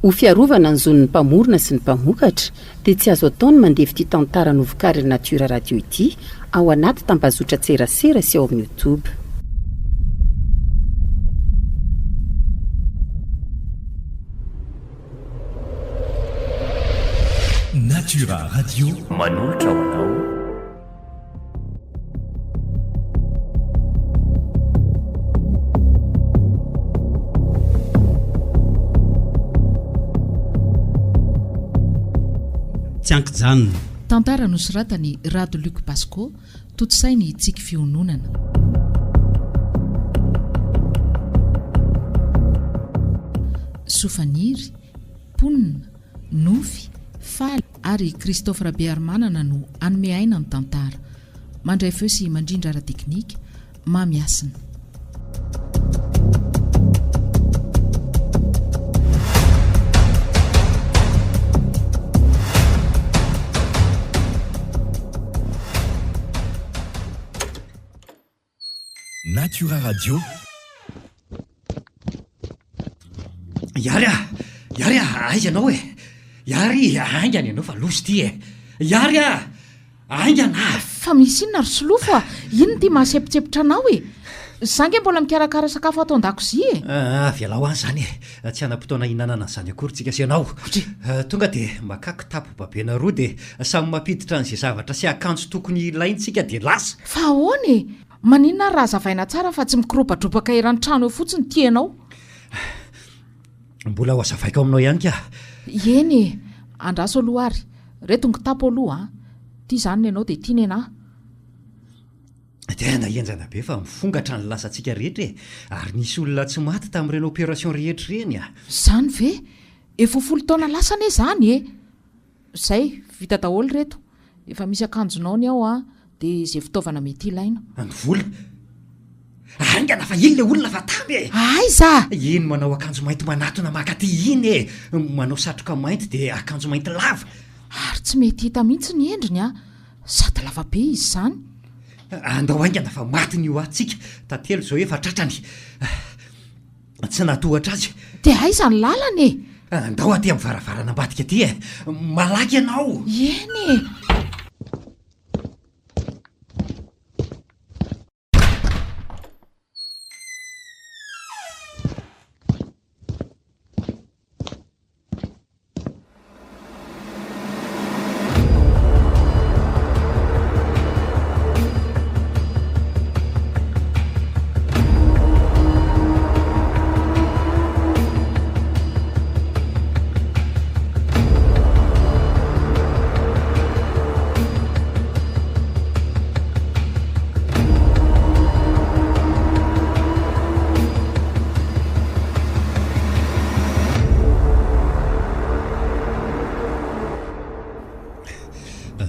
Ho fiarovana ny zon'ny mpamorona sy ny mpamokatra dia tsy azo atao ny mandefa ity tantara novokarin'ny Natura Radio ity ao anaty tambazotran-tserasera sy ao amin'ny Youtube. Natura Radio manolotra ho anao. Tsy an-kijanona. Tantara nosoratan'i Rado Luc Pasco, tontosain'i Tsiky Fiononana. Soa Faniry, Mponina, Nofy, Faly ary Christophe Rabearimanana no hanome aina ny tantara. Mandray feo sy mandrindra ara-teknika, Mamy Hasina. Natura Radio. Iary ah! Iary ah! Aiza ianao e? Iary, haingana ianao fa loza ity e! Iary ah! Haingana ah! Fa misy inona ry Solofo ah? Inona ity mahasempontsempotra anao e? Za nge mbola mikarakara sakafo ato an-dakozia e! Ah, avelao any izany e! Tsy hanam-potoana hihinanana an'izany akory tsika sy ianao. Tonga dia makà kitapo babena roa dia samy mampiditra an'izay zavatra sy akanjo tokony hilaintsika dia lasa! Fa ahoana e? Maninona ary raha hazavaina tsara fa tsy mikoropadropaka eran'ny trano eo fotsiny ity ianao? Mbola ho hazavaiko aminao ihany ka! Eny e! Andraso aloha ary. Reto ny kitapo aloha an! Ity izany ny anao dia ity nenà. Tena henjana be fa mifongatra ny lasantsika rehetra e! Ary nisy olona tsy maty tamin'ireny opération rehetra ireny a! Izany ve? Efa ho folo taona lasa anie izany e! Zay, vita daholo ireto. Efa misy akanjonao ny ao an, dia izay fitaovana mety ilaina. Ny vola? Haingana fa iny le olona fa tamy e! Aiza? Iny manao akanjo mainty manatona makaty iny e! Manao satroka mainty dia akanjo mainty lava. Ary tsy mety hita mihitsy ny endriny an! Sady lava be izy izany. Andao haingana fa maty ny ho atsika. Tantely izao efa tratrany. Tsy nahatohatra azy. Dia aiza ny lalana e? Andao aty amin'ny varavarana ambadika aty e! Malaky ianao! Eny e!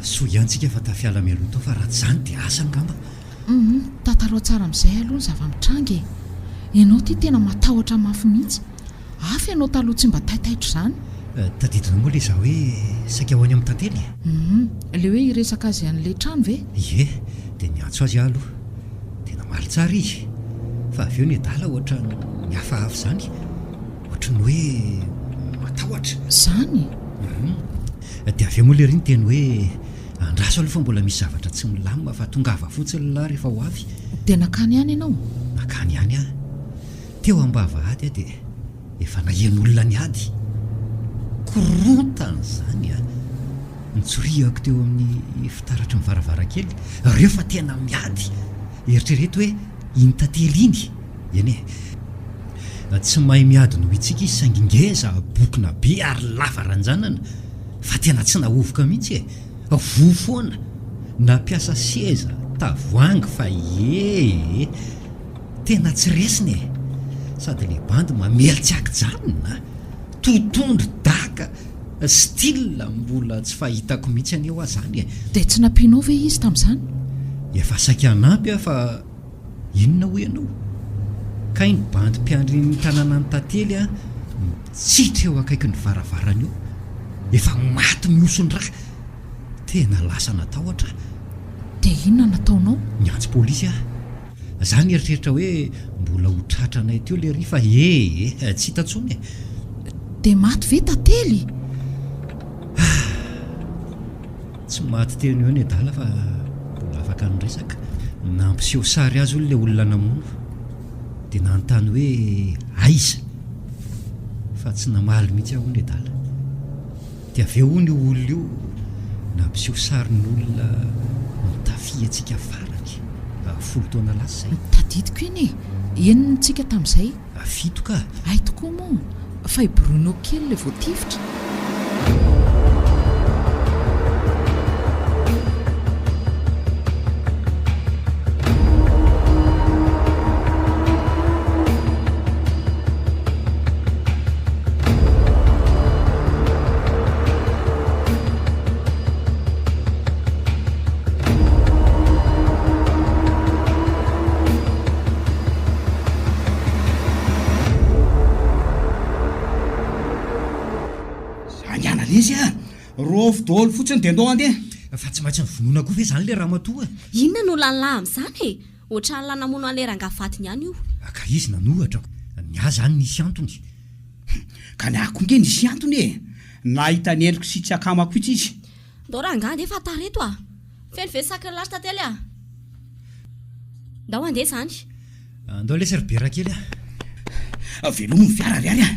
Soa ihany tsika fa tafiala mialoha tao fa raha tsy izany dia asa angamba. Humm, tantarao tsara amin'izay aloha ny zava-mitranga e! Ianao ity tena matahotra mafy mihitsy. Hafa ianao taloha tsy mba taitaitra izany. Tadidinao moa ilay izaho hoe saika ho any amin'ny tantely e? Humm, ilay hoe hiresaka azy an'ilay trano ve? Ie, dia niantso azy aho aloha. Dia namaly tsara izy. Fa avy eo nedala ohatran'ny nihafahafa izany. Ohatran'ny hoe matahotra. Izany? Humm. Dia avy eo moa lery niteny hoe andraso aloha fa mbola misy zavatra tsy milamina fa tongava fotsiny lahy rehefa ho avy. Dia nankany ihany ianao? Nankany ihany aho. Teo am-bavahady aho dia efa naheno olona niady. Korontana izany an! Nitsoriako teo amin'ny fitaratry ny varavarankely, reo fa tena miady! Eritrereto hoe iny tantely iny! Eny e! Tsy mahay miady noho itsika izy saingy ngeza, bokona be ary lava ranjanana fa tena tsy nahovoka mihitsy e! Voa foana! Nampiasa seza, tavoahangy fa ee! Tena tsy resiny e! Sady le bandy mamely tsy ankijanona a! Totondry, daka, style mbola tsy fahitako mihitsy anie hoa zany e! Dia tsy nampianao ve izy tamin'izany? Efa saika hanampy aho fa inona hoy ianao? Kay ny bandy mpiandry ny tanànan'i Tantely a, mitsitra eo akaikin'ny varavarana eo, efa maty mihoson-drà! Tena lasa natahotra aho. Dia inona no nataonao? Niantso polisy aho. Za nieritreritra hoe mbola ho tratranay teo lery fa ee, tsy hita intsony e. Dia maty ve Tantely? Ah! Tsy maty teo no eo ny adala fa mbola afaka niresaka. Nampiseho sary azy hono ilay olona namono dia nanontany hoe aiza? Fa tsy namaly mihitsy aho hono ny adala. Dia avy eo hono io olona io nampiseho sarin'olona notafihantsika farany folo taona lasa izay. Tadidiko iny e! Enina tsika tamin'izay. Fito ka! Hay tokoa moa fa i Bruno kely ilay voatifitra. Zany lesy a! Rôfy dôly fotsiny de ndao andeha! Fa tsy maintsy novonoina koa ve zany le ramatoa e? Inona no lalahy amin'izany e? Ohatran'la namono an'ilay rangahy vadiny ihany io. Ka izy nanohatra ko. Ny ahy zany nisy antony. Ka ny ahy koa nge nisy antony e! Nahita ny endriko sy tsy akamako mihitsy izy. Ndao rangahy andeha fa tara eto a! Feno ve ny sakin'lah ry Tantely a? Ndao andeha izany. Andao lesy ry Bera kely a! Velomy ny fiara ry Ary a!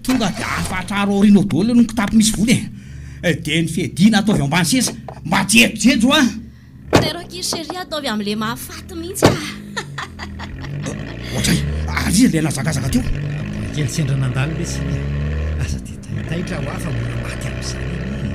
Tonga dia afatraro aoriana ao daholo ny kitapo misy vola e! Dia ny fiadiana ataovy ao ambany seza! Mba jejojejo a! Tairo akia ry chérie ataovy amin'ilay mahafaty mihitsy a! Ohatray, ary iza ilay nahazakazaka teo? Boay kely sendra nandalo lesy iny e! Aza dia taitaitra hoa fa mora maty amin'izany anie e!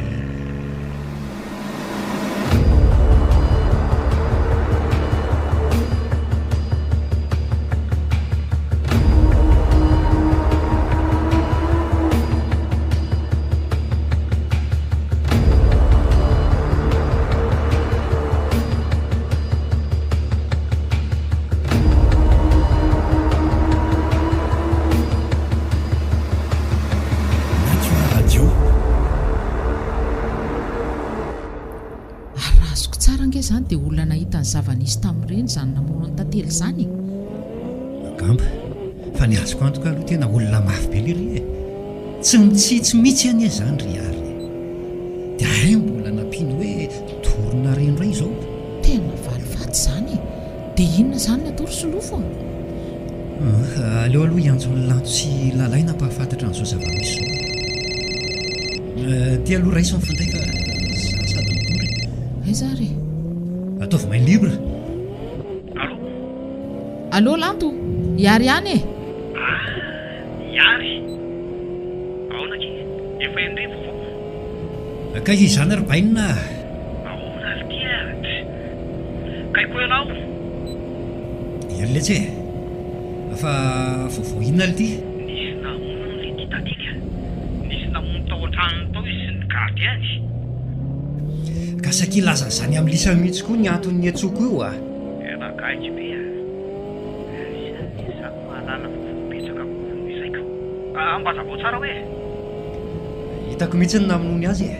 Natura Radio. Ary raha azoko tsara ange izany dia olona nahita ny zava-nisy tamin'ireny izany namono an'i Tantely izany e! Angamba. Fa ny azoko antoka aloha tena olona mafy be lery e! Tsy mitsitsy mihitsy anie izany ry Ary e! Dia hay mbola nampiany hoe torinareo indray izao. Tena valifaty izany e! Dia inona izany no atao ry Solofo a? Aleo aloha hiantso an'i Lanto sy Lalaina hampahafantatra an'izao zava-misy izao e. Ty aloha raiso ny finday fa za sady mitondra e. Aiza ary e? Ataovy main libre. Allô? Allô Lanto, i Ary ihany e! Ah, i Ary! Ahoana akia? Efa heno re ny vaovao? Kay izany ry bainina a! Ahoana ry ty a! Kay koa ianao? Eny letsy e! Fa vaovao inona lty? Nisy namono hono le ty tadiny a! Nisy namono tao an-tranony tao izy sy ny gardien-ny. Ka saika hilaza an'izany amin'i Lisa mihitsy koa ny antony niantsoako io a! Tena gaigy be a! Lisa anie izany mahalala vaovao betsaka kokoa noho izay ka! Mba hazavao tsara hoe e! Hitako mihitsy ny namonoany azy e!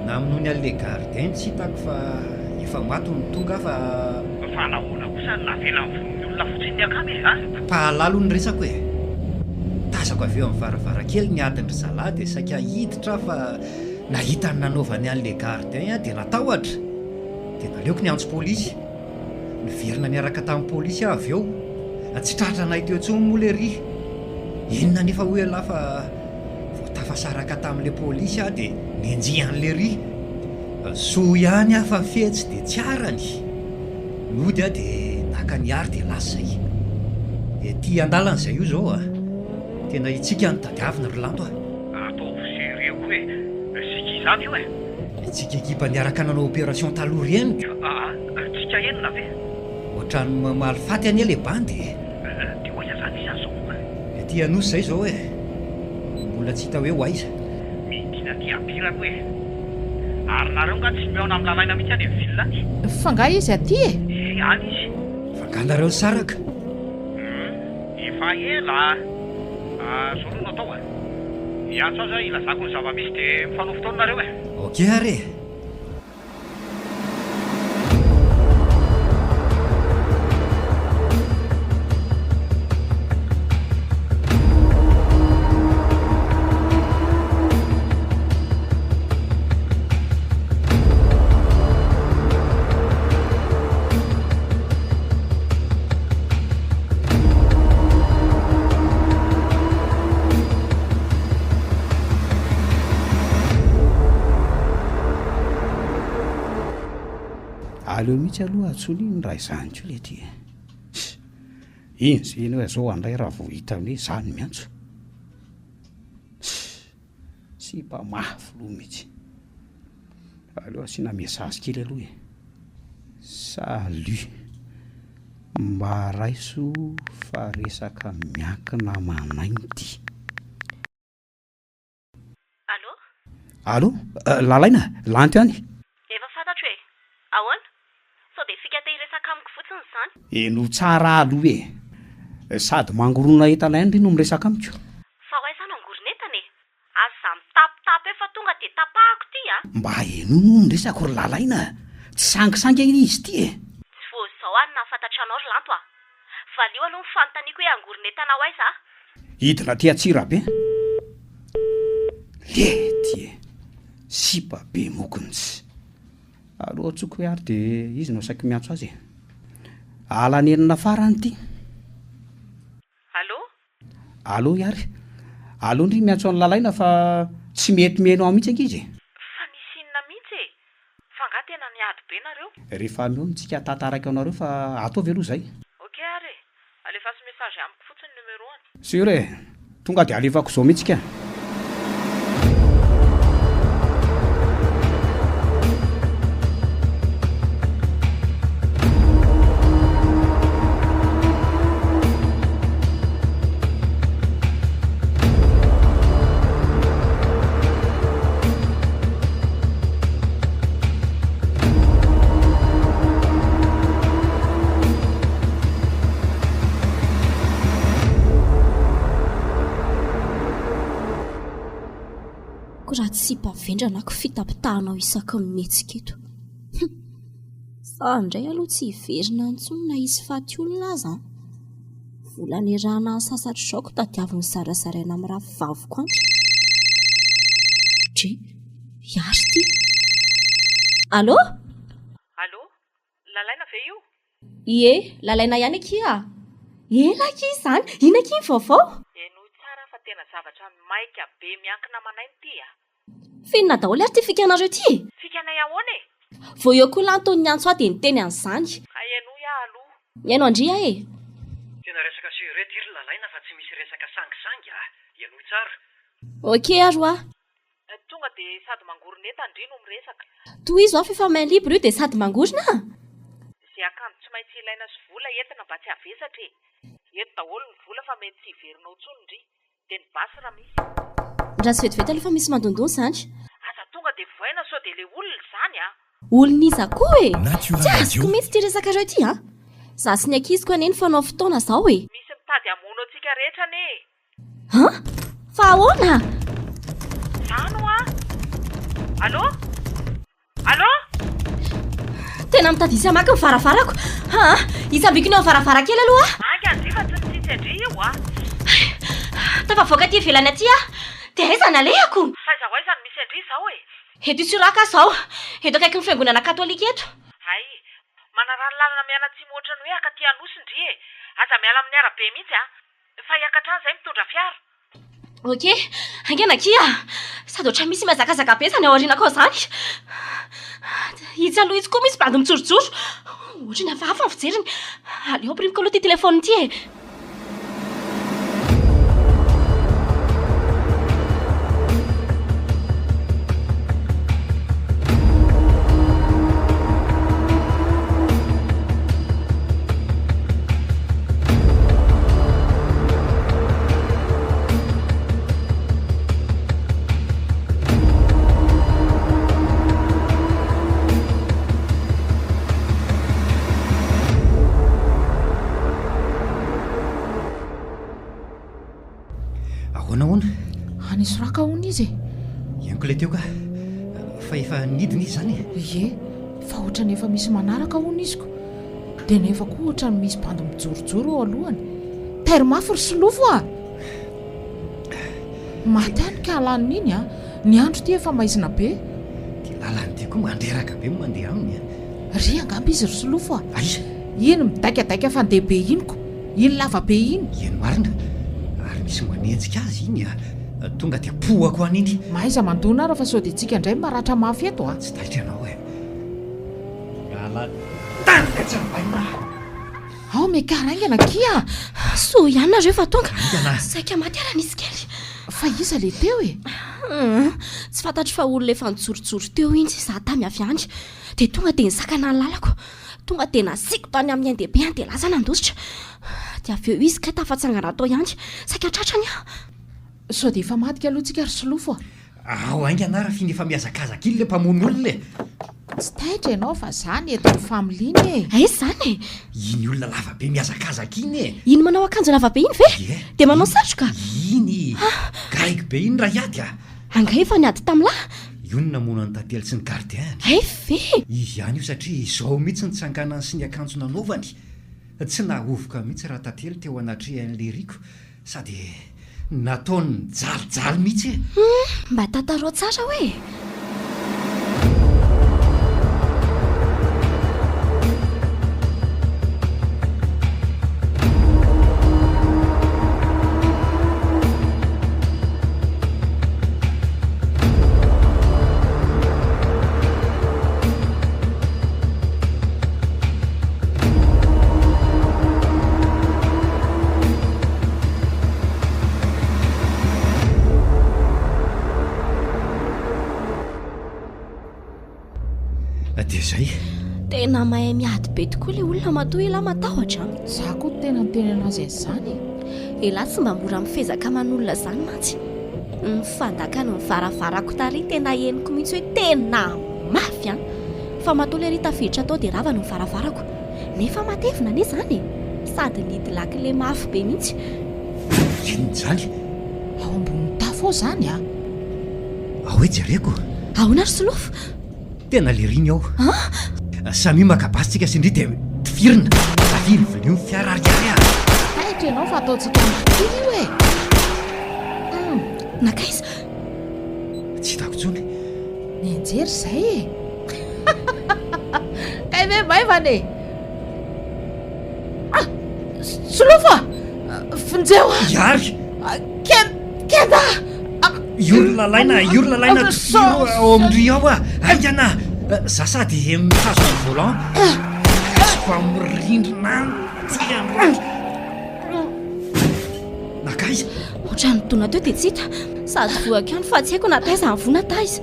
Namonoany an'ilay gardien tsy hitako fa efa maty no tonga aho fa. Fa nahoana kosa no navela nivono ny olona fotsiny ny akama e? A! Mpahalala hono ny resako e! Tazako avy eo amin'ny varavarankely ny adin-dry zalahy dia saika hiditra aho fa nahita ny nanaovany an'ilay gardien aho dia natahotra dia naleoko niantso polisy. Niverina niaraka tamin'ny polisy aho avy eo. Tsy tratranay teo intsony moa lery. Inona anefa hoy ialahy fa vao tafasaraka tamin'ilay polisy aho dia nenjehan'i lery. Soa ihany aho fa fetsy dia tsy arany. Nody aho dia naka ny Ary dia lasa izay. Ety an-dalana izay io izao a. Tena itsika no tadiavina ry Lanto a. Ataovy sérieux koa e. Zika izany io e. Itsika ekipa niaraka nanao opération taloha ireny. Aa, tsika enina ve? Ohatran'ny mamaly faty anie le bandy e! Dia ho aiza zany izy zao? Ety Anosy zay zao e! Mbola tsy hita hoe ho aiza. Midina aty Abira aloha e! Ary nareo nga tsy mihaona amin'i Lalaina mihitsy any amin'ny ville any? Fa nga izy aty e? Ie, any izy. Fa nga nareo nisaraka? Hum, efa ela a! Zao aloha no atao a! Hiantso azy aho hilazako ny zava-misy dia mifanao fotoana nareo e! Ok ary e! Aleo mihitsy aloha antsoina iny raha izany koa lety e. Iny zay iny hoe zao andray raha vao hitany hoe za no miantso. Sipa mafy loha mihitsy. Aleo asiana message kely aloha e. Salut. Mba raiso fa resaka miankina aman'aina ity. Allô? Allô? Lalaina, Lanto ihany. Efa fantatro e! Ahoana? Sao dia fika te hiresaka amiko fotsiny izany? Henoy tsara aloha e! Sady mangorona entana ihany ry no miresaka amiko. Fa ho aiza no hangorona entana e? Aza mitapitapy eo fa tonga dia tapahako ity a! Mba henoy moa ny resako ry Lalaina a! Tsy sangisangy anie izy ity e! Tsy vao izao aho no nahafantatra anao ry Lanto a! Valio aloha ny fanontaniako hoe hangorona entana ho aiza aho? Hidina aty Antsirabe. Lety e! Sipa be mokonjy. Aleo antsoiko hoe ary dia izy no asaiko miantso azy e! Alanenina farany ity. Allô? Allô i Ary. Aleo ndry miantso an'i Lalaina fa tsy mety mihaino ahy mihitsy ange izy e! Fa nisy inona mihitsy e? Fa angaha tena niady be nareo? Rehefa eo tsika tantaraiko anareo fa ataovy aloha izay. Ok ary e! Alefaso message amiko fotsiny numéro-ny. Sûr e! Tonga dia alefako izao mihitsy ka! Ko raha tsy sipa vendrana ako fitapitahanao isaky ny mihetsika eto. Hum. Za indray aloha tsy hiverina intsony na hisy faty olona aza an. Vola nirahana ny sasatro izao ko tadiaviny zarazaraina amin'ny rahavaviko any. Dre, hiary ity. Allô? Allô? Lalaina ve io? Ie, Lalaina ihany akia a! Ela akia izany, inona akia ny vaovao? Henoy tsara fa tena zavatra maika be miankina aman'aina ity a! F'inona daholo ary ity fikanareo ity e? Fikanay ahoana e? Vao eo koa Lanto niantso ahy dia niteny an'izany. Ka henoy aho aloha. Mihaino an-dry aho e! Tena resaka sérieux ity ry Lalaina fa tsy misy resaka sangisangy a! Henoy tsara. Ok ary hoa. Tonga dia sady mangorona entana ndry no miresaka. Tohizo aho f'efa main libre io dia sady mangorona a! Ze akanjo tsy maintsy ilaina sy vola entina mba tsy havesatra e! Eto daholo ny vola fa mety tsy hiverina ao intsony ndry. Dia ny basy raha misy. Andraso vetivety aloha fa misy mandondona izany. Aza tonga dia vohaina sao dia ilay olona izany a! Olona iza koa e! Natura Tsy azoko Radio. mihitsy ity resakareo ity a! Za sy ny ankiziko anie nifanao fotoana izao e! Misy mitady hamono antsika rehetra anie e! An! Fa ahoana? Zany hoa! Allô? Allô? Tena mitady hisy hamaky ny varavarako. Aa! Hitsambikina eo amin'ny varavarankely aloha aho. Hainga ndry fa tsy mitsitsy an-dry io a! Tafavoaka aty ivelany aty aho. Dia aiza ny alehako? F'aiza ho aiza no misy an-dry izao e? Eto Isoraka aho izao. Eto akaikin'ny fiangonana katolika eto. Hay! Manaraha ny lalana mianatsimo ohatran'ny hoe hakaty Anosy ndry e! Aza miala amin'ny arabe mihitsy a! Fa hiakatra any izay mitondra fiara. Ok, haingana akia a! Sady ohatran'ny misy mihazakazaka be izany ao aorianako ao izany. Itsy aloha itsy koa misy bandy mijorojoro. Ohatran'ny hafahafa ny fijeriny. Aleo ampirimiko aloha ity telefaonina ity e. Ahoana hono? Any Isoraka hono izy e. Henoko ilay teo ka. Fa efa nidina izy izany e? Ie, fa ohatran'ny efa misy manaraka hono izy ko. Dia nefa koa ohatran'ny misy bandy mijorojoro eo alohany. Tairo mafy ry Solofo a! Maty any ka alaniny iny a! Ny andro ity efa maizina be. Ity lalana ity koa mandreraka be ny mandeha aminy a! Ry angamba izy ry Solofo a! Aiza? Iny midaikadaika fandeha be iny ko! Iny lava be iny! Eny marina! Ary misy manenjika azy iny a! Tonga dia pohako any iny! Mahaiza mandona ara fa sao dia tsika indray maratra mafy eto a! Tsy taitra ianao e! Miala tany ilay tsy ambaina. Ao miakara haingana akia a! Soa ihany nareo fa tonga. Haingana. Saika maty ara nisy kely. Fa iza le teo e? Hum, tsy fantatro fa olona efa nijorojoro teo iny za tamy avy any. Dia tonga dia nisakana ny lalako. Tonga dia nasiako tany amin'ny ain-dehibe any dia lasa nandositra. Dia avy eo izy kay tafatsangana tao ihany. Saika tratrany aho. Sao dia efa madika aloha tsika ry Solofo a! Ao haingana ary f'iny efa mihazakazaka iny le mpamono olona e! Tsy taitra ianao fa za ny eto amin'ny familiana e! Aiza izany e? Iny olona lava be mihazakazaka iny e! Iny manao akanjo lava be iny ve? Ie. Dia manao satroka? Iny! Gaigy be iny raha hiady a! Angaha efa niady tamin'lah? Io no namono an'i Tantely sy ny gardien-ny. Hay ve? Izy ihany io satria izao mihitsy nitsanganany sy ny akanjo nanaovany. Tsy nahovoka mihitsy Ratantely teo anatrehan'i Leriko Sady nataony nijalijaly mihitsy e! Hum, mba tantarao tsara hoe e! Dia izay. Tena mahay miady be tokoa ilay olona matoa elah matahotra an. Za koa tena niteny anazy an'izany e. Elah tsy mba mora mifezaka aman'olona izany mantsy. Ny fandakany ny varavarako tary tena henoko mihitsy hoe tena mafy an. Fa matoa lery tafiditra tao dia rava ny varavarako. Nefa matevina anie izany e! Sady nihidy lakile mafy be mihitsy. Inona izany? Ao ambonin'ny tafo ao izany a! Ao hoe jereko. Ahoana ry Solofo? Tena lery iny ao. An? Samia maka basy tsika sy ndry dia tifirina. Aviliviliho ny fiara ary ary a! Taitra ianao fa ataontsika mitifira io e! Hum! Nankaiza? Tsy hitako intsony. Nianjera izay e! Kay ve maivana e! Ah! Solofo a! Vonjeo aho! Iary! Ken! Kenda! Io ry Lalaina, io ry Lalaina, tifiro ao amin-dry ao ah! Haingana! Za sady mitazona ny volant. Azoko amin'ny rindrina any ty androany. Nankaiza? Ohatran'ny nidona teo dia tsy hita. Sady voako ihany fa tsy haiko na taiza ny voa na taiza.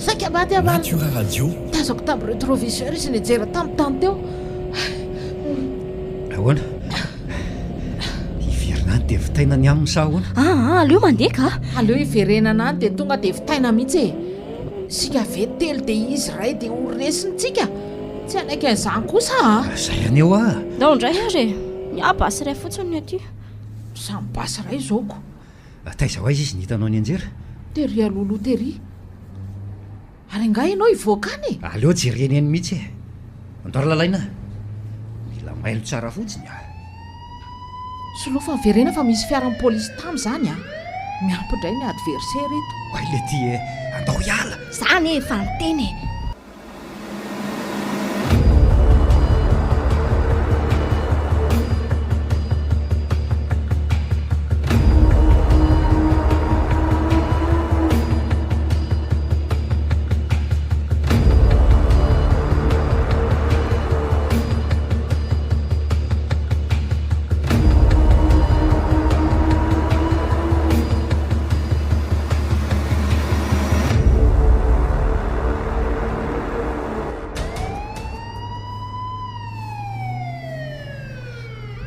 Saika maty aho marina. Natura Radio. Tazako tamin'ny retroviseur izy nijery tamin'ny tany teo. Ahoana? Hiverina any dia vitaina ny aminy sa ahoana? Ah, ah, aleo mandeha ka. Aleo hiverenana any dia tonga dia vitaina mihitsy e. Isika ve telo dia izy iray dia ho resintsika? Tsy hanaiky an'izany kosa a! Izay anie hoa! Ndao indray ary e! Ny ahy basy iray fotsiny ny aty. Samy basy iray izao ko! Taiza ho aiza izy no hitanao nianjera? Tery alohaloha tery. Ary angaha ianao hivoaka any e? Aleo jerena eny mihitsy e! Andao ry Lalaina a! Mila mailo tsara fotsiny a! Solofo miverena fa misy fiaran'ny polisy tam zany a! Miampy indray ny adversaire eto. Oay letia e! Andao hiala! Za anie efa niteny e!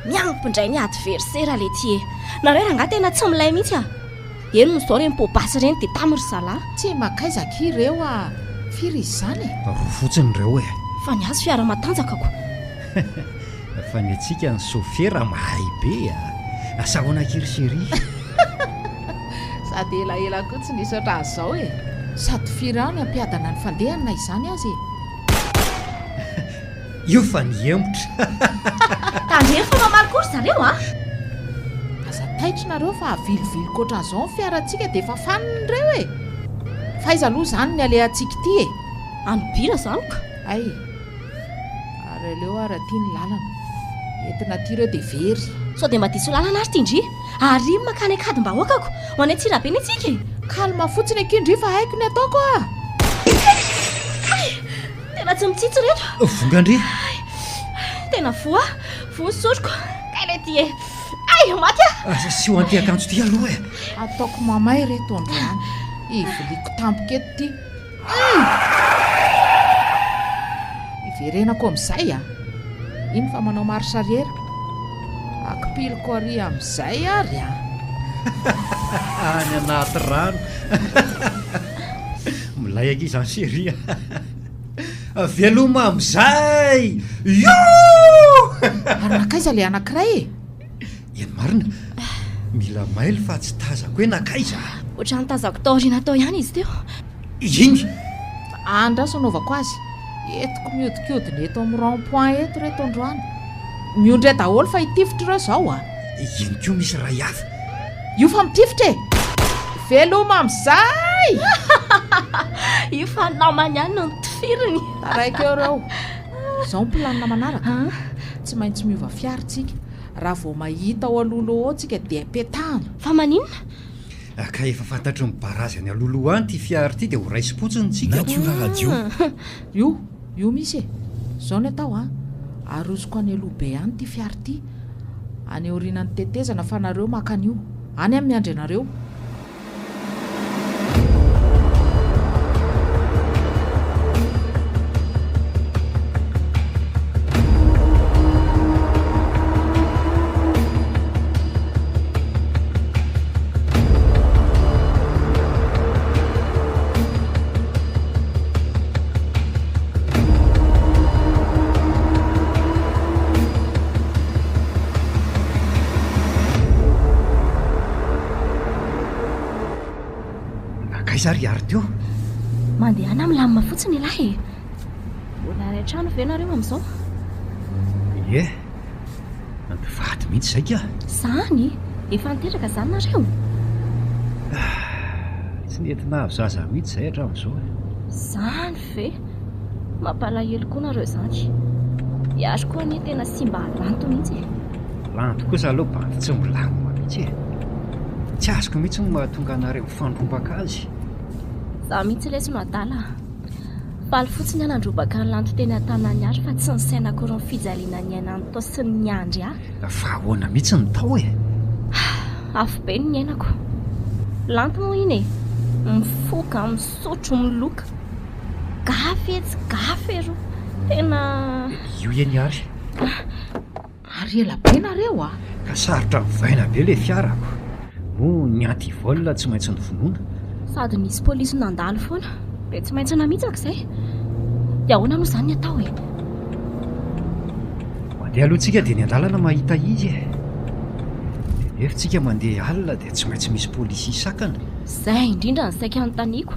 Miampy indray ny adversaire letia e! Nareo rangahy tena tsy milay mihitsy a! Henony izao ireny poa-basy ireny dia tamy ry zalahy. Tsy makaiza akia ireo a! Firy izy izany e? Roa fotsiny ireo e! Fa ny azy fiara matanjaka ko! Fa ny antsika ny sofera mahay be a! Asa ahoana akia ry chérie? Sady elaela koa tsy nisy ohatran'izao e! Sady firy any hampiadana ny fandehany na izany aza e! Io fa nihemotra. Tandremo fa mamaly koa ry zareo a! Aza taitra nareo fa aviliviliko ohatran'izao ny fiarantsika dia efa fanina ireo e! Fa aiza aloha izany ny alehantsika ity e? Any bira izany ka! Hay! Ary aleo ary aty ny lalana. Entina aty ireo dia very. Sao dia mba diso lalana ary ty ndry? Ary iny mankany Ankadimbahoakako. Ho any Antsirabe anie tsika e! Calme fotsiny akia ndry fa haiko ny ataoko a! Hay! Tena tsy mitsitsy ireto! Vonga ndry! Hay! Tena voa! Voa ny soroko! Kay le ty e! Hay! Maty aho! Asio an'ity akanjo ity aloha e! Ataoko mamay ireto androany. Iviliako tampoka eto ity. Hum! Hiverenako amin'izay a! Iny fa manao marche arrière. Akipiliko ary amin'izay ary a! Any anaty rano. Milay akia izany chérie a! Veloma amin'izay! Iouh! Ary nankaiza ilay anankiray e? Eny marina, mila mailo fa tsy tazako hoe nankaiza a! Ohatran'ny tazako tao aoriana tao ihany izy teo. Iny! Andraso anaovako azy. Entiko mihodinkodina eto amin'ny rond point eto ireto androany. Miondrea daholo fa hitifitra ireo izao a! Iny koa misy iray hafa. Io fa mitifitra e! Veloma amin'izay! Io fa namany ihany no notifiriny. Taraiky eo ireo. Izao ny planina manaraka. Tsy maintsy miova fiara tsika. Raha vao mahita ao alohaloha ao tsika dia petahana. Fa maninona? Ka efa fantatry ny barazy any alohaloha any ity fiara ity dia ho raisim-potsiny tsika. Natiora Radio. Io, io misy e! Izao ny atao an! Arosoko any aloha be any ity fiara ity, any aorianan'ny tetezana fa nareo maka an'io. Any aho miandry anareo. Nankaiza ary Iary teo? Mandehana milamina fotsiny ialahy e! Mbola any an-trano ve nareo amin'izao? Ie, mpivady mihitsy izay ka! Zany? Efa niteraka izany nareo? Tsy nety nahazo zaza mihitsy izay hatramin'izao e! Zany ve? Mampalahelo koa nareo izany. Iary koa anie tena simba lanto mihitsy e! Lanto kosa aloha bandy tsy milamina mihitsy e! Tsy azoko mihitsy ny mahatonga anareo mifandrombaka azy. Za mihitsy lesy no adala a! Faly fotsiny aho nandrobaka an'i Lanto teny an-tanàn'i Ary fa tsy nisaina akory ny fijaliana niainany tao sy ny niandry ahy. Fa ahoana mihitsy ny tao e? Afobe no niainako. Lanto moa iny e! Mifoka, misotro, miloka. Gafy etsy, gafy eroa. Tena. Io eny ary. Ary ela be nareo a! Ka sarotra mivaina be le fiarako, moa ny anti vol tsy maintsy novonoina. Sady nisy polisy nandalo foana dia tsy maintsy namitsaka izay. Dia ahoana aloha izany ny atao e? Mandeha aloha tsika dia ny andalana mahita izy e. Dia nefa tsika mandeha alina dia tsy maintsy misy polisy hisakana. Izay indrindra no saika anontaniako.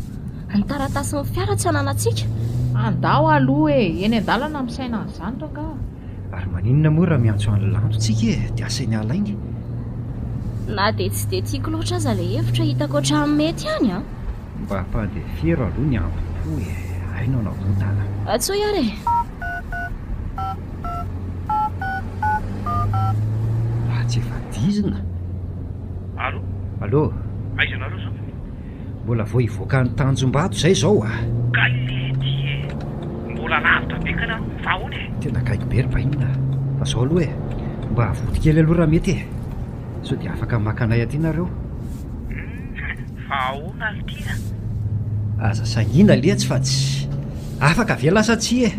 Ny taratasin'ny fiara tsy ananantsika. Andao aloha e! Eny an-dalana misaina an'izany rangaha. Ary maninona moa raha miantso an'i Lanto tsika e, dia asainy alainy? Na dia tsy dia tiako loatra aza ilay hevitra, hitako hatramin'ny mety ihany an! Mba ampandefero aloha ny ambo-po e, hay no nahodana. Antsoy ary e! Raha tsy efa dizina. Allô? Allô? Aiza nareo zao? Mbola vao hivoaka any Tanjombato izay izao a! Kay lety e! Mbola lavitra be kay nareo, fa ahoana e? Tena gaigy be ry bainina a! Fa zao aloha e, mba avoty kely aloha raha mety e! Sao dia afaka maka anay aty nareo? Humm, fa ahoana ry ty a? Aza sangiana letsy fa tsy afaka ve lasa tsia e?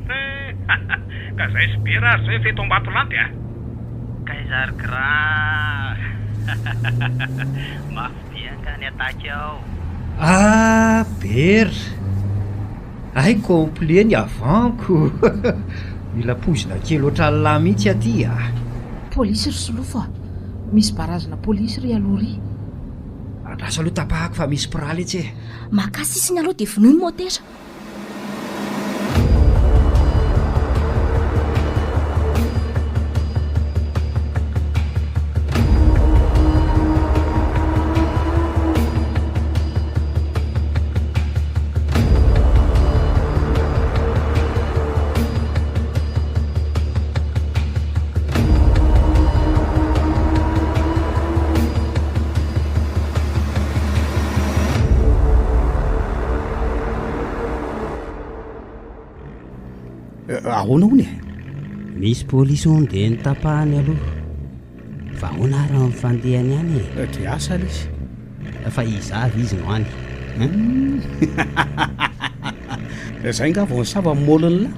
Humm, ka zay sy be raha zay fa eto Ambatolampy a! Kay zary grand! Mafy Dia nga ny attaque ao. Ah Ber! Hay complet ny avant-ko! Mila poizina kely ohatran'lah mihitsy aty a! Polisy ry Solofo a! Misy barazina polisy ry aloha ry. Andraso aloha tapahako fa misy mpiraly etsy e! Makà sisiny aloha dia vonoy ny motera. Ahoana hono e? Misy polisy hono dia notapahany aloha. Fa ahoana ary ny fandehany any e? Dia asa lesy. Fa iza avy izy no any hein? Zay nga vao nisava ny môlin'lah?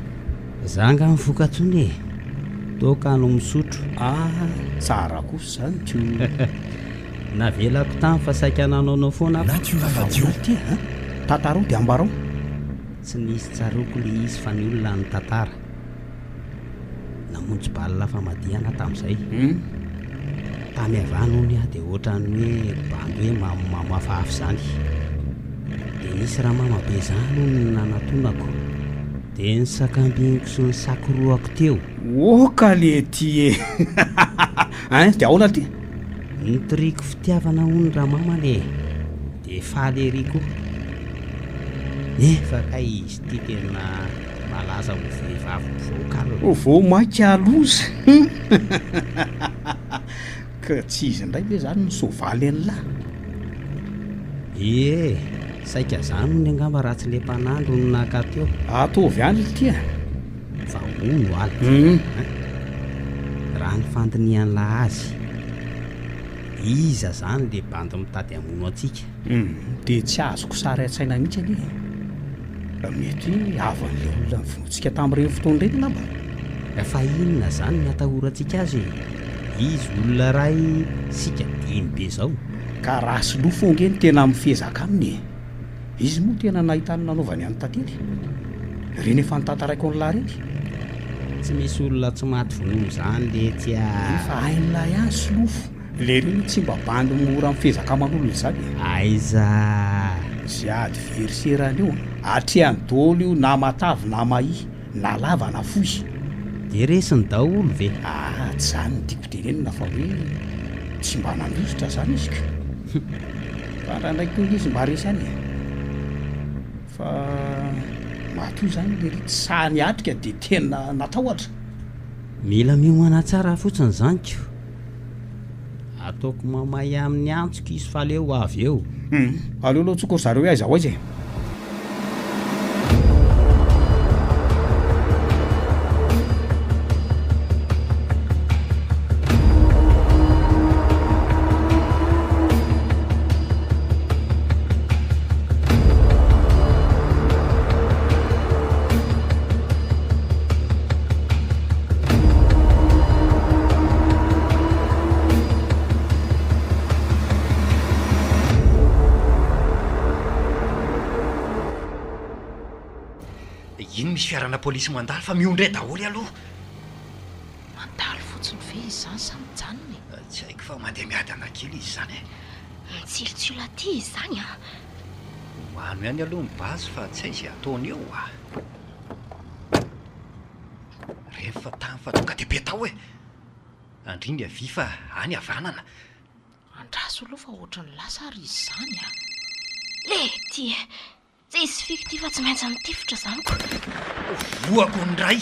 Za nga mifoka tsony e! Toaka no misotro. Ah, tsara kosa zany ko. Navelako tany fa saika nanaonao foana aho. Natura Radio. Ahoana ty an? Tantarao dia ambarao. Tsy nisy tsaroako le izy fa ny olona nitantara. Namonjy bal famadihana tamin'izay. Tany avy any hono aho dia ohatran'ny hoe bandy hoe mamomamo hafahafa izany. Dia nisy ramama be izany hono no nanatonako. Dia nisakambiniko sy nisakorohako teo. Oka lety e! Hein, dia ahoana ty? Nitoriako fitiavana hono ramamany e! Dia faly ery koa. Nefa kay izy ity tena malaza ho vehivavy vocal. Vao maika loza. Ka tsy izy indray ve zany no soavaly an'lah? Ie, saika zany hono angamba raha tsy le mpanandro no naka teo. Ataovy any lty a! Fa hono ho'a lty a! Raha ny fandinihan'lah azy, iza zany le bandy mitady hamono antsika? Hum, dia tsy azoko sary an-tsaina mihitsy anie e! Mety hoe havan'ilay olona novonointsika tamin'ireny fotoana ireny angamba? Fa inona izany ny atahorantsika azy e? Izy olona iray, isika dimy be izao. Ka raha solofo ange no tena mifezaka aminy e! Izy moa tena nahita ny nanaovany an'i Tantely. Ireny efa notantaraiko an'lah ireny. Tsy misy olona tsy maty vonoina izany letsy a! Efa hain'lah ihany solofo. Lery tsy mba bandy mora mifezaka aman'olona izany e! Aiza! Ze adversaire-ny io atrehany daholo io na matavy na mahia, na lava na fohy. De resiny daholo ve? Aa tsy zany no tiako tenenina fa hoe tsy mba nandositra zany izy ko! Fa indraindray koa nge izy mba resy ihany e! Fa matoa zany lery tsy sahy niatrika de tena natahotra. Mila miomana tsara fotsiny zany ko! Ataoko mamay amin'ny antsoko izy fa aleo ho avy eo. Hum, aleo aloha antsoiko ry zareo hoe aiza ho aiza e. Iny misy fiarana polisy mandalo fa miondre daholo aloha. Mandalo fotsiny ve izy izany sa mijanona e? Tsy haiko fa mandeha miadana kely izy izany e. Mitsilotsilo aty izy izany an! Omano ihany aloha ny base fa tsy hay izay ataony eo a! Rehefa tany fa tonga dia petao e! Andringa vy fa any havanana. Andraso aloha fa ohatran'ny lasa ary izy izany a! Lety e! Tsisy fika ity fa tsy maintsy mitifitra izany ko! Voako indray!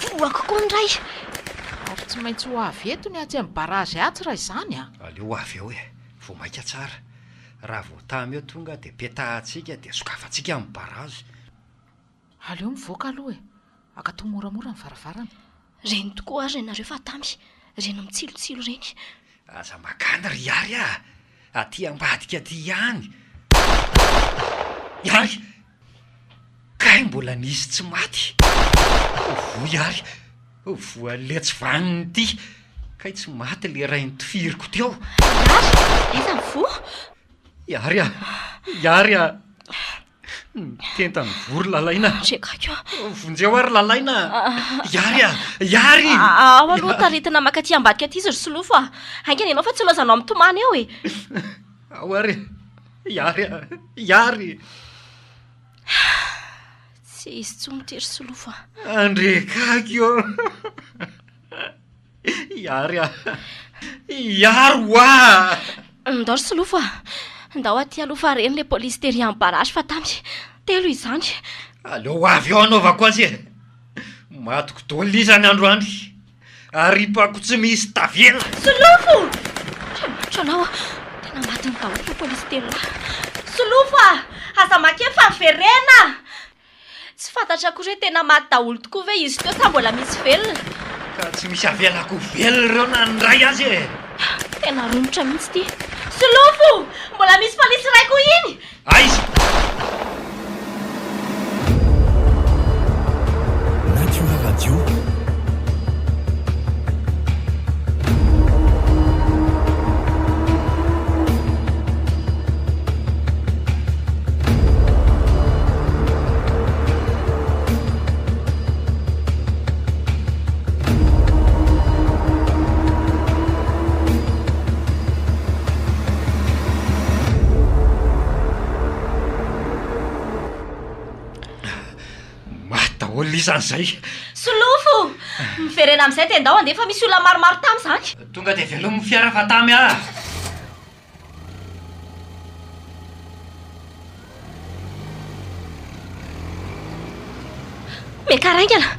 Voako koa indray! Ary tsy maintsy ho avy eto ny atsy amin'ny barazy atsy raha izany a! Aleo ho avy eo e! Vao maika tsara. Raha vao tamy eo tonga dia petahantsika dia sokafantsika ny barazy. Aleo mivoaka aloha e! Akatò moramora ny varavarana. Reny tokoa ary ianareo fa tamy reny mitsilotsilo ireny. Aza makany ry Ihary a! Aty ambadika aty ihany. Ihary! Kay mbola nisy tsy maty. Voa Ihary! Voa letsy vanona ity. Kay tsy maty le ray nitifiriko teo. Ihary! Aiza ny voa? Ihary a! Ihary a! Mitenta ny vory Lalaina. Andriakako a! Vonjeo aho ry Lalaina a! Ihary a! Ihary! Ao aloha taritina maka aty ambadika aty izy ry Solofo a! Haingana ianao fa tsy ilaozanao mitomany eo e! Ao ary e! Ihary a! Ihary! Tsy izy intsony ity ry Solofo a! Andriakako ô! Ihary a! Ihary hoa! Ndao ry Solofo a! Ndao aty aloha fa reny ilay polisy tery amin'ny barrage fa tamy telo izany. Aleo ho avy eo hanaovako azy e! Matiko dol izany androany. Aripako tsy misy tavela. Solofo! Andriamanitra anao a! Tena matiny daholo ireo polisy telo lahy. Solofo a! Aza makeny fa miverena! Tsy fantatra akory hoe tena maty daholo tokoa ve izy teo sa mbola misy velona. Ka tsy misy avelako ho velona ireo na ny iray aza e! Tena romotra mihitsy ity. Solofo! Mbola misy polisy iray koa iny! Aiza? Natura Radio. Maty daholo lisany izay. Solofo! Miverena amin'izay dia ndao handeha fa misy olona maromaro tamy izany. Tonga dia velomy ny fiara fa tamy ah! Miakara haingana!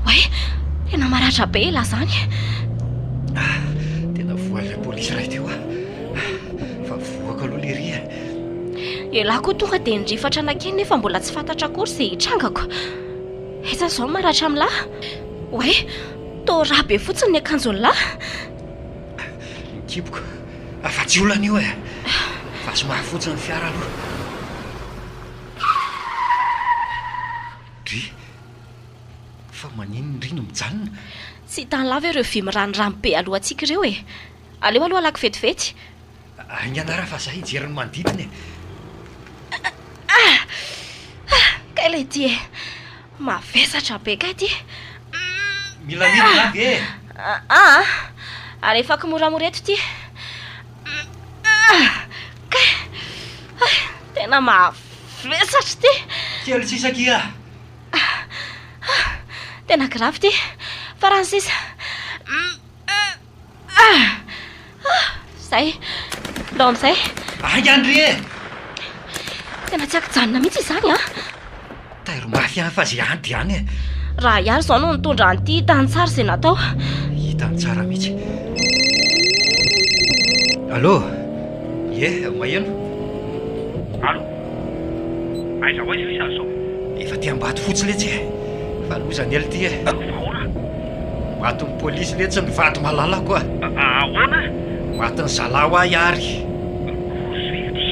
Oay, tena maratra be elah zany. Ah, tena voan'ilay polisy iray teo aho. Fa voako aloha lery e. Elah koa tonga dia nirifatra nankeny nefa mbola tsy fantatra akory izay hitrangako. Aiza izao ny maratra amin'lah? Oay, toa rà be fotsiny ny akanjon'lah. Ny kiboko. Fa tsy olana io e. Fa somary fotsiny ny fiara aloha. Dry. Fa maninona ndry no mijanona? Tsy hitan'i lava ireo vy miranirano be alohantsika ireo e. Aleo aloha alako vetivety. Haingana ara fa za hijery ny manodidina e. Ah! Ah! Kay ilay ity e. Mavesatra be kay ity. Mila midina ve e? Aa! Alefako moramora eto ity. Kay! Tena mavesatra ity. Kely sisa akia. Tena grave ity. Farany sisa. Zay. Ndao amin'izay. Haingana ry e! Tena tsy ankijanona mihitsy izany an! Tairo mafy ihany fa izay any dia any e! Raha hiary izao no nitondra an'ity, hitany tsara izay natao. Hitany tsara mihitsy. Allô? Ie, maheno. Allô? Aiza ho aiza ry izany izao? Efa aty Ambatofotsy letsy e! Fa loza ny ela ity e! Fa ahoana? Matin'ny polisy letsy ny vady malalako a! Ahoana? Matin'ny zalahy hoa i Ary. Roso ve ity?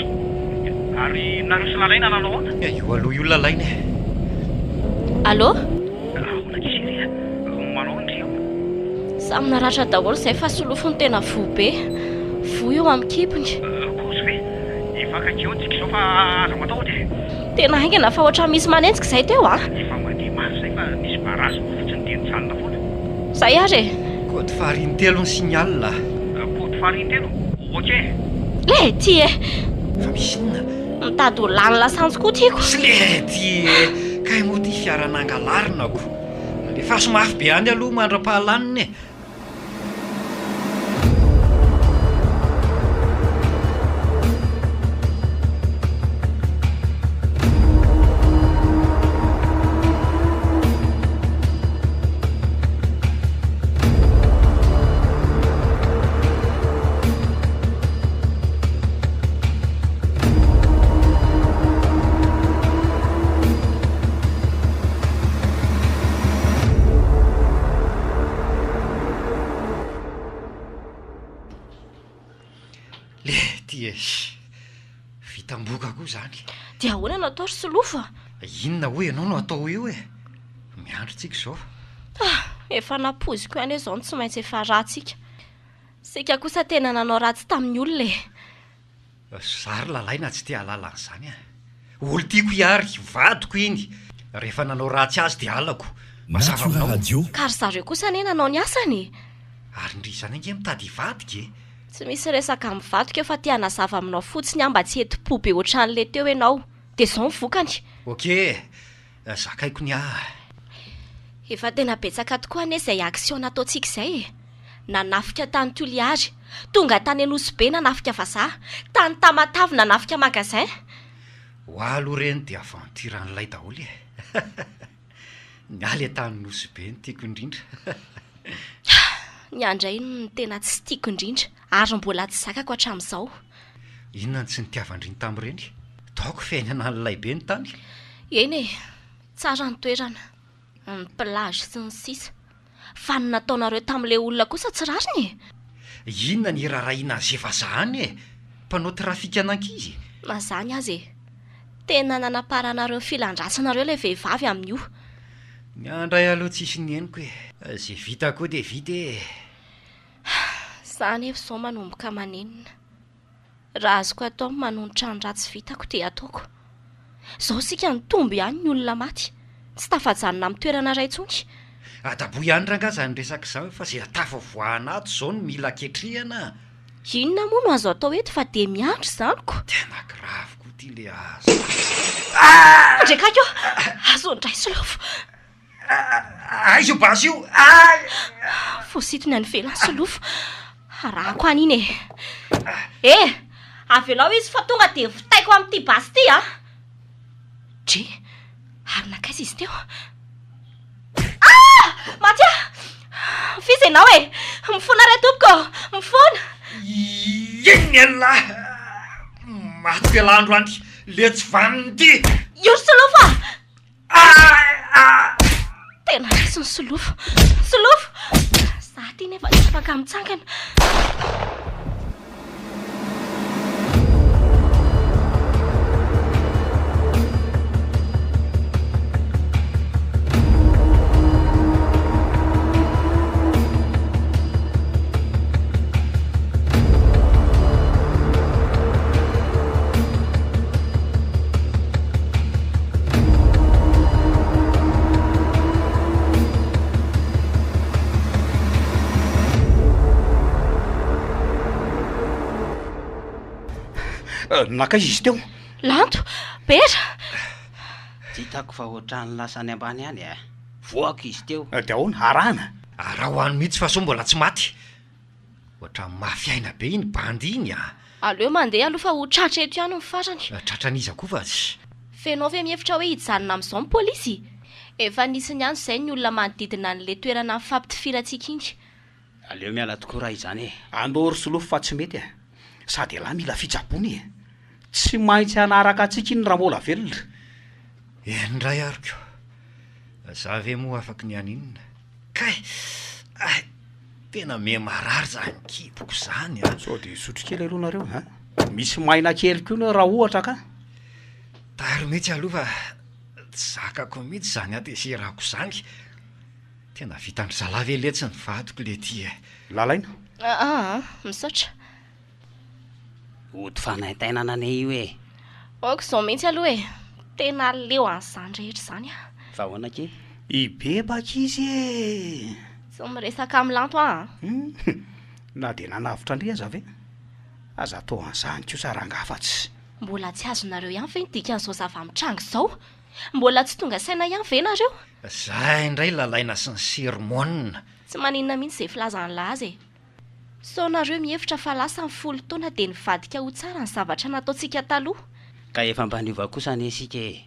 Ary nareo sy Lalaina nanao ahoana? Io aloha io Lalaina e! Allô? Ahoana akia chérie a? Manao ahoana ndry ao? Samy naratra daholo izay fa Solofo no tena voa be. Voa eo amin'ny kibony. Kozy ve? Efa akaiky eo tsika izao fa aza matahotra e! Tena haingana fa ohatran'ny misy manenjika izay teo a! Efa mandeha mafy izay fa nisy barrage fotsiny dia nijanona foana. Izay ary e! Code phare intelo ny signal a! Code phare intelo? Ok! Lety e! Fa misy inona? Mitady ho lany lasantsy koa tiako. Tsy lety e! Kay moa ity fiara nangalarina ko! Alefaso mafy be any aloha mandra-pahalaniny e! Lety e! Vitam-boka koa izany. Dia ahoana no atao ry Solofo a? Inona hoy ianao no atao eo e? Miandry tsika izao. Ah! Efa nampoiziko ihany hoe izao no tsy maintsy efa ratsika. Isika kosa tena nanao ratsy tamin'ny olona e! Za ry Lalaina tsy te hahalala an'izany a! Olon-tiako i Ary, vadiko iny! Rehefa nanao ratsy azy dia halako. Mazava Natura aminao? Radio. Ka ry zareo kosa anie nanao ny asany e! Ary ndry izany ange mitady hivadika e! Tsy misy resaka mivadika eo fa te hanazava aminao fotsiny aho mba tsy heti-po be ohatran'ilay teo ianao. Dia izao ny vokany. Ok e! Zakaiko ny ahy. Efa tena betsaka tokoa anie izay action nataontsika izay e! Nanafika tany Toliary, tonga tany Anosibe nanafika vazaha, tany Tamatave nanafika magasin. Ho ahy aloha ireny dia aventure an'ilay daholo e! Ny ahy ilay tany Nosy Be no tiako indrindra. Ny ahy indray no tena tsy tiako indrindra ary mbola tsy zakako hatramin'izao. Inona no tsy nitiavan-dry ny tamin'ireny? Taoko fiainana an'ilay be ny tany. Eny e, tsara ny toerana, ny plage sy ny sisa. Fa ny nataonareo tamin'ilay olona kosa tsy rariny e! Inona ny irarahiana an'izay vazaha any e? Mpanao trafikan'ankizy? Na izany aza e! Tena nanaparanareo ny filan-dratsinareo ilay vehivavy amin'io. Ny ahy indray aloha tsisy ny henoko e! Izay vita koa dia vita e! Za anefa izao manomboka manenina. Raha azoko atao ny manonitra ny ratsy vitako dia ataoko. Izao isika nitombo ihany ny olona maty, tsy tafajanona amin'ny toerana iray intsony. Adaboy ihany rangaha izany resaka izany fa izay tafavoahana ato izao no mila ketrehana a! Inona moa no azo atao eto fa dia miandry izany ko! Tena grave koa ity le azo. Andriakaiky ô! Azo indray Solofo! Aiza io basy io? Ay! Voasintony any ivelany Solofo. Arahako any iny e. Eh! Avelao izy fa tonga dia vitaiko amin'ity basy ity a! Dre! Ary nankaiza izy teo? Ah! Maty aho! F'iza ianao e? Mifona re tompoko ô! Mifona! Inona ialahy? Maty ialahy androany, le tsy vanona ity! Io ry Solofo a! Tena ratsy ny solofo. Solofo! Za ty nefa tsy afaka mitsangana. Nankaiza izy teo? Lanto! Bera! Tsy hitako fa ohatran'ny lasa any ambany any e! Voako izy teo. Dia ahoana? Arahana? Araho any mihitsy fa sao mbola tsy maty. Ohatran'ny mafy aina be iny bandy iny a! Aleo mandeha aloha fa ho tratra eto ihany ny farany. Tratran'iza koa fa tsy. F'enao ve mihevitra hoe hijanona amin'izao ny polisy? Efa nisy niantso izay ny olona manodidina an'ilay toerana nifampitifirantsika iny. Aleo miala tokoa raha izany e! Andao ry Solofo fa tsy mety e! Sady elah mila fitsaboana e! Tsy maintsy hanaraka antsika iny raha mbola velona. Eny indray ary ko! Za ve moa afaky ny haninona? Kay! Ay! Tena me marary zany kiboko zany a! Sao dia hisotro kely aloha nareo a! Misy maina kely koa aloha raha ohatra ka! Tary mihitsy aloha fa tsy zakako mihitsy zany hatezerako zany! Tena vitan-dry zalahy ve letsy ny vadiko letia e! Lalaina? Aa, misaotra. Ody fanaintainana anie io e! Aoka izao mihitsy aloha e! Tena leo an'izany rehetra izany aho. Fa ahoana akia? Hibebaka izy e! Tsy miresaka amin'i Lanto aho an! Hum! Na dia nanavotra an-dry aza ve? Aza atao an'izany kosa rangaha fa tsy. Mbola tsy azonareo ihany ve ny dikan'izao zava-mitranga izao? Mbola tsy tonga saina ihany ve nareo? Za indray lalaina sy ny sermon. Tsy maninona mihitsy izay filazan'lah azy e! Sao nareo mihevitra fa lasa ny folo taona dia nivadika ho tsara ny zavatra nataontsika taloha? Ka efa mba niova kosa anie isika e!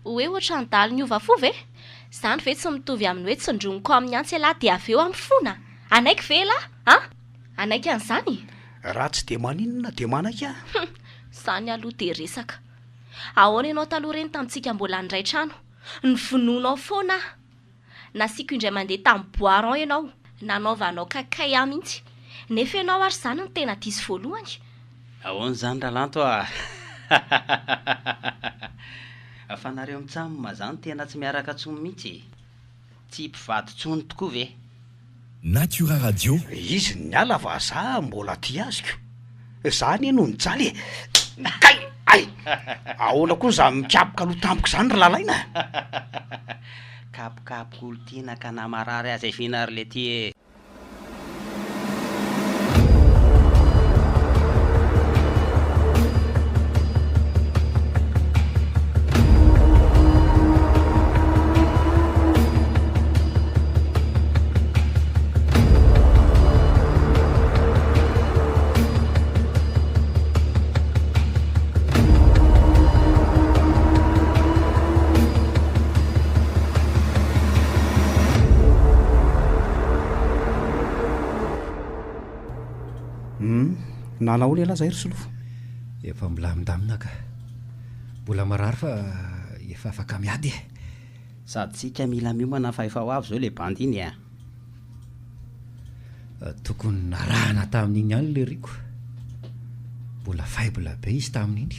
Hoe ohatran'ny dahalo niova fo ve? Izany ve tsy mitovy amin'ny hoe tsindroniko amin'ny antsy ialahy dia avy eo aho mifona? Hanaiky ve ialahy? An? Hanaiky an'izany? Raha tsy dia maninona dia manaiky aho. Hum! Izany aloha dia resaka. Ahoana ianao taloha ireny tamintsika mbola niray trano? Novonoinao foana aho. Nasiako indray mandeha tamin'ny bois rond ianao, nanaovanao kakay ahy mihitsy. Nefa ianao ary izany no tena diso voalohany. Ahoana izany Ralanto a! Fa nareo mitsam zany tena tsy miaraka tsony mihitsy e! Tsy mpivady tsony tokoa ve? Natura Radio. Izy niala fa za mbola tia azy ko! Za anie no nijaly e! Kay! Ay! Ahoana koa zany mikapoka loha tampoka izany ry Lalaina a! Kapokapoka olon-tiana ka na marary aza efina ry letia e! Hum, nanao ahoana ialahy zay ry Solofo? Efa milamindamina ka. Mbola marary fa. Efa afaka miady e. Sady tsika mila miomana fa efa ho avy zao le bandy iny a. Tokony narahana tamin'iny ihany le Rico. Mbola faible be izy tamin'iny.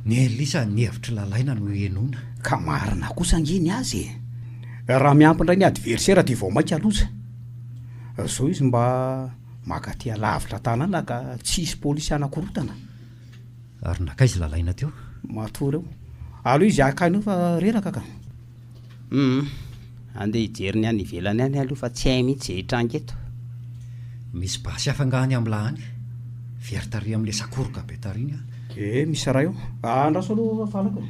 Ny Elisa ny hevitr'i Lalaina no henoina. Ka marina kosa ange ny azy e! Raha miampy indray ny adversaire dia vao maika loza. Zao izy mba maka aty alavitra tanàna ka tsy hisy polisy hanakorotana. Ary nankaiza Lalaina teo? Matory eo. Aleo izy haka aina eo fa reraka ka. Humm. Andeha hijery ny any ivelany any aloha fa tsy hay mihitsy izay hitranga eto. Misy basy hafa angaha any amin'lah any? Very tary amin'ilay sakoroka be tary iny aho. Eh, misy iray eo. Andraso aloha fa halako e.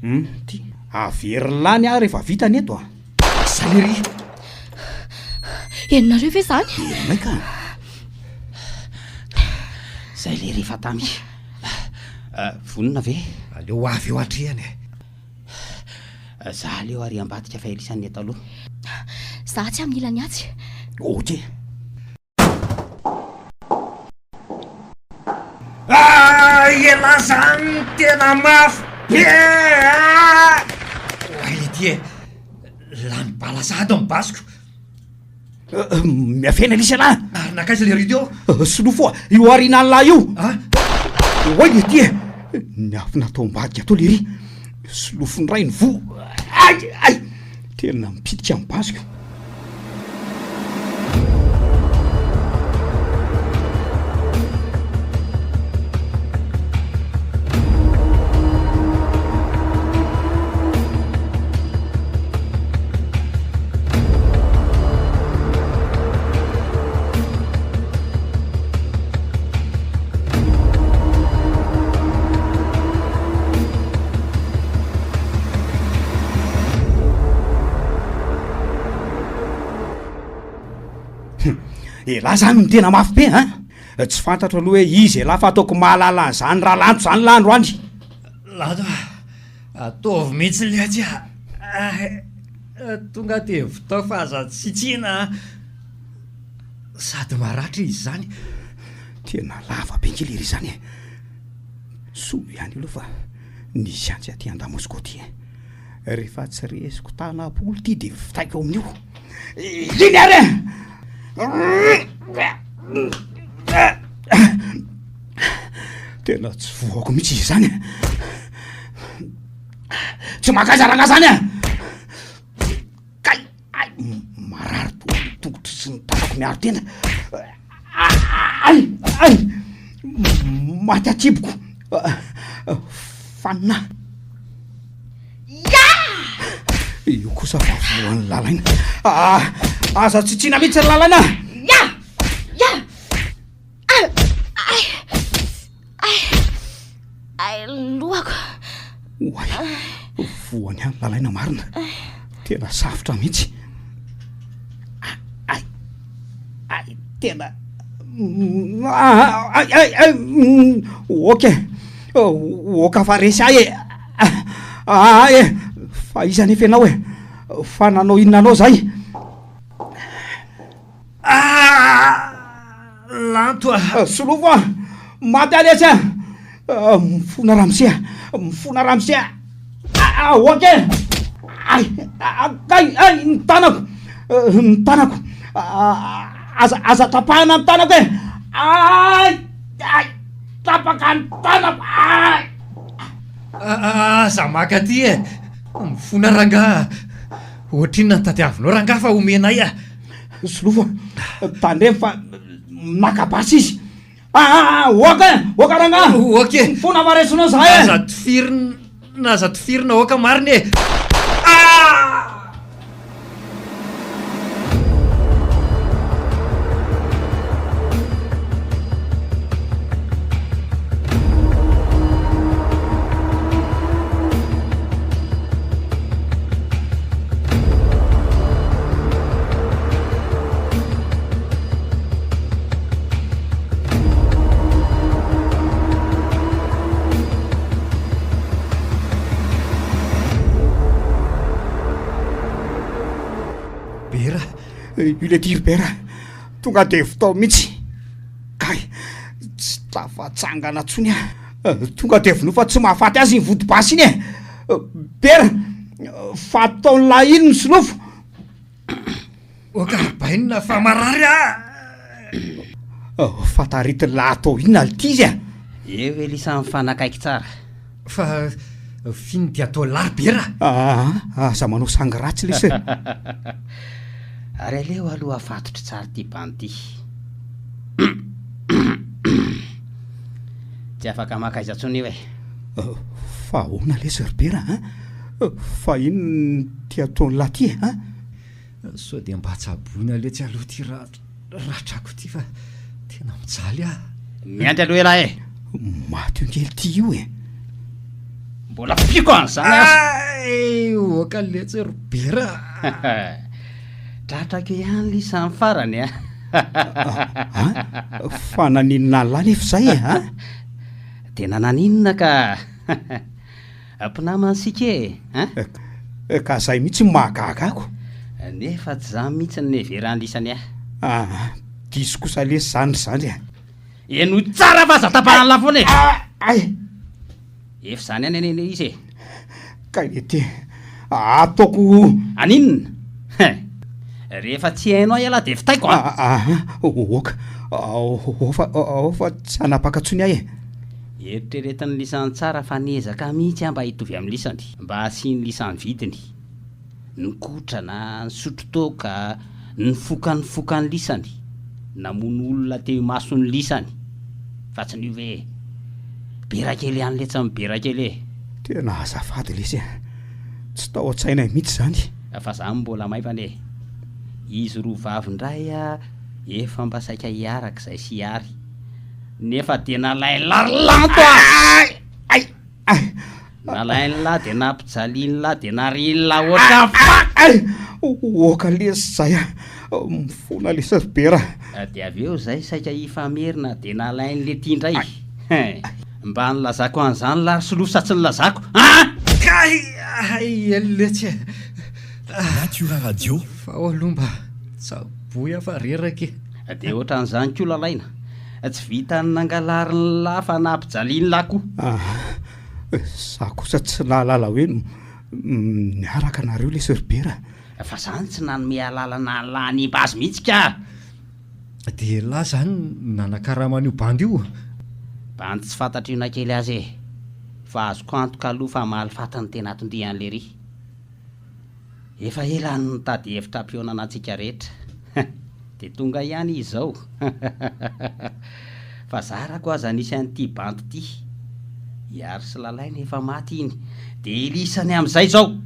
Humm, ty. Averin'lah ny ahy rehefa vita ny eto a. Zay ery! Henonareo ve izany? Henonay ka. Zay lery efa tamy. Vonona ve? Aleo ho avy eo atrehany e. Za aleo ary ambadika fa elisany ny eto aloha. Za atsy amin'ny ilany atsy. Ok. Ah, ialahy zany no tena mafy be ah! Oay letia e, lany bala sahady ny basiko. Miafena lisy ialahy. Ary nankaiza le rideau? Solofo a, io aorianan'lah io. Ah? Oay letia e, niafina tao ambadika tao lery. Solofon-dray ny voa. Ay! Ay! Tena mipitika ny basiko. Elah zany no tena mafy be an! Tsy fantatro aloha hoe iza elah fa ataoko mahalala an'izany Ralanto zany lah androany. Lanto a! Ataovy mihitsy letsy a! Tonga dia vitao fa aza tsitsiana a! Sady maratra izy izany. Tena lava be nge lery izany e! Soa ihany aloha fa nisy antsy aty an-damosiko aty e! Rehefa tsy resiko tanam-polo ity dia vitaiko amin'io. Iny ary e! Tena tsy voako mihitsy izy izany e! Tsy mankaiza rangahy zany e! Kay! Ay! Marary toa ny tongotro sy ny tanako miaro tena. Ay! Ay! Maty an-kiboko. Fanina. Ya! Io kosa fa voan'ny lalaina. Ah, aza tsitsiana mihitsy ry lalaina. Ya! Ya! Ay! Ay! Ay! Ay, lohako. Oay, voany ihany lalaina marina. Tena safotra mihitsy. Ay, ay, tena. Ay, ay, ay, ok. Ok fa resy ahy e. Ay e, fa iza anefa ianao e? Fa nanao inona anao zahay? Ah! Lanto a! Solofo a! Maty aho lesy a! Mifona ramose a! Mifona ramose a! Ah, ok! Ay, ay, ay, ny tanako! Ny tanako! Aza, aza tapahina ny tanako e! Ay, ay, tapaka ny tanako! Ay! Aza maka aty e! Mifona rangaha! Ohatrinona ny tadiavinao rangaha fa omenay a! Solofo a! Tandremo fa maka basy izy! Ah, oka e! Oka rangaha! Oka e! Mifona fa resinao zahay e! Aza tifirina, aza tifirina oka marina e! Ah! Bera, io le tir Bera, tonga de vitao mihitsy. Kay, tsy tafatsangana tsony aho. Tonga dia vonoa fa tsy mahafaty azy iny vody basy iny e! Bera, fa ataon'lah iny ny solofo! Oka ry bainina fa marary ah! Fa taritin'lah atao inona lty izy e? Eo Elisa mifanakaiky tsara. Fa f'ino dia atao lahy ry Bera? Aa, aza manao sangy ratsy lesy e! Ary aleo aloha afatotro tsara ity bandy ity. Tsy afaka maka aiza tsony io e. Fa ahoana lesy ry Bera a? Fa inona ity ataon'lah ty e? A? Sao dia mba tsaboina letsy aloha ity ratrako ity fa tena mijaly aho. Miandry aloha elah e! Maty io kely ity io e! Mbola ampiako an'izany aza! Ay, oka letsy ry Bera a! Tratrako ihany lisa ny farany a! A! Fa naninona an'lah nefa izay e? A! Tena naninona ka! Mpinamana isika e! An! Ka zay mihitsy no mahagaga ako. Nefa tsy zany mihitsy no niheveran'lisany ahy. Aa! Diso kosa lesy zany ry zandry a! Henoy tsara fa aza tapahan'lah foana e! Ay! Efa izany ihany anie ilay izy e! Kay ety ataoko. Aninona? Hein! Rehefa tsy hainao ialahy dia vitaiko an! Aa! Ok! Ao fa ao fa tsy hanapaka intsony aho e! Eritreretin'ny lisany tsara fa niezaka mihitsy aho mba hitovy amin'ny lisany, mba hasian'ny lisany vidiny. Nikotrana, nisotro toaka, nifoka ny fokan'ny lisany, namono olona teo imason'ny lisany. Fa tsy niova e! Bera kely ihany letsy ny bera kely e! Tena azafady lesy a! Tsy tao an-tsainay mihitsy izany. Fa za mbola maivana e! Izy roa vavy indray efa mba saika hiaraka izay sy Hiary. Nefa dia nalain'lah ry lanto a! Ay! Ay! Nalain'lah dia nampijalian'lah dia narian'lah ohatran'ny faty! Ay! Oka lesy zay a! Mifona lesy ry Bera a! Dia avy eo zay saika hifamerina dia nalain'le ty indray. Hein! Mba nilazako an'izany lah ry Solofo sa tsy nilazako? An! Kay! Ay! Eny letsy e! Natura Radio. Fa ao aloha mba tsaboy aho fa reraka e! Dia ohatran'izany koa Lalaina. Tsy vitan'ny nangalarin'lah fa nampijalian'lah koa. Aha, za kosa tsy nahalala hoe niaraka nareo lesy ry Bera. Fa zany tsy nanome alalana an'lah hanimba azy mihitsy ka! Dia elah zany nanakarama an'io bandy io? Bandy tsy fantatro io na kely aza e! Fa azoko antoka aloha fa mahalifaty ny tena aton-dian'lery. Efa ela no nitady hevitra hampihaonana antsika rehetra. Dia tonga ihany izy izao. Fa zarako aza nisy an'ity bandy ity. I Ary sy Lalaina efa maty iny. Dia ilisany amin'izay izao.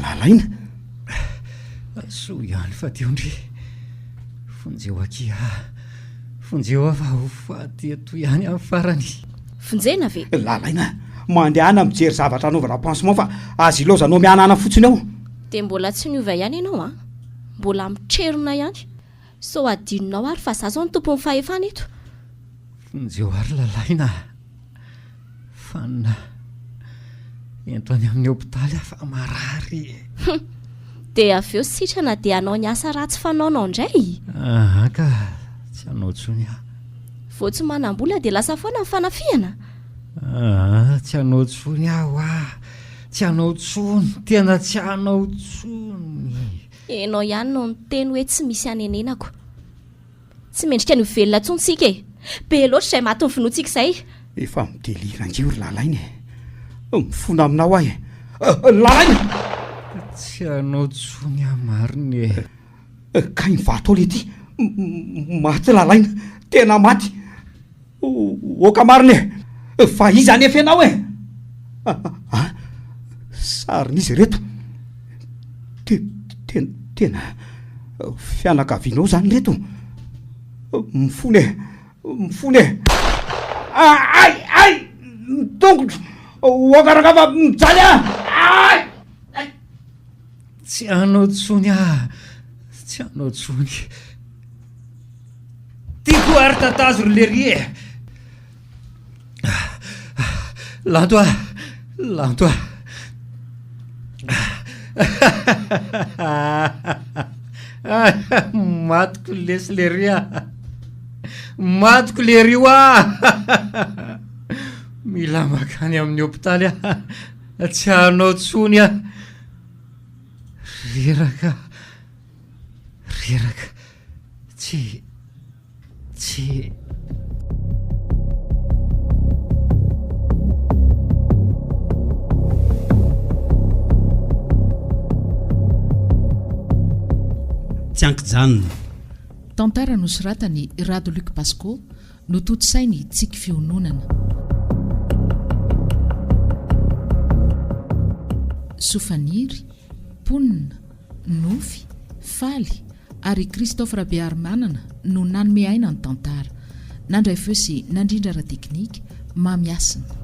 Lalaina? Soa ihany fa teo ndry. Vonjeo akia. Vonjeo aho fa ho faty eto ihany amin'ny farany. Vonjena ve? Lalaina, mandehana mijery zavatra anaovana pansement fa aza ilaozanao mihanahana fotsiny ao. Dia mbola tsy niova ihany ianao an! Mbola mitrerona ihany. Sao adinonao ary fa za zao no tompon'ny fahefana eto. Vonjeo ary Lalaina a! Fanina, ento any amin'ny hopitaly aho fa marary e! Hum! Dia avy eo sitrana dia hanao ny asa ratsy fanaonao indray? Aa ka, tsy hanao intsony aho. Vao tsy manam-bola dia lasa foana ny fanafihana? Aa, tsy hanao intsony aho hoa! Tsy hanao intsony, tena tsy hanao intsony! Ianao ihany no niteny hoe tsy misy hanenenako. Tsy mendrika ny ho velona intsony isika e! Be loatra izay maty novonointsika izay! Efa mi-delire ange io ry Lalaina e! Mifona aminao aho e! Lalaina! Tsy hanao intsony aho marina e! Kay ny vato ao lety! Maty Lalaina! Tena maty! Oka marina e! Fa iza anefa ianao e? A! Sarin'iza ireto? Te, te, tena fianakavianao izany ireto? Mifona e! Mifona e! Ay! Ay! Ny tongotro! Oaka rangahy fa mijaly aho! Ay! Ay! Tsy hanao tsony aho! Tsy hanao tsony! Tiako ary tatazo ry lery e! Lanto a! Lanto a! Matiko lesy lery a! Matiko lery io a! Mila makany amin'ny hopitaly aho, tsy hanao tsony aho. Reraka, reraka, tsy. Tsy. Tsy an-kijanona. Tantara nosoratan'i Rado Luc Pasco, notontosain'i Tsiky Fiononana. Sofaniry, Mponina, Nofy, Faly, ary Christophe Rabearimanana no nanome aina ny tantara. Nandray feo sy nandrindra ara-teknika, Mamy Hasina.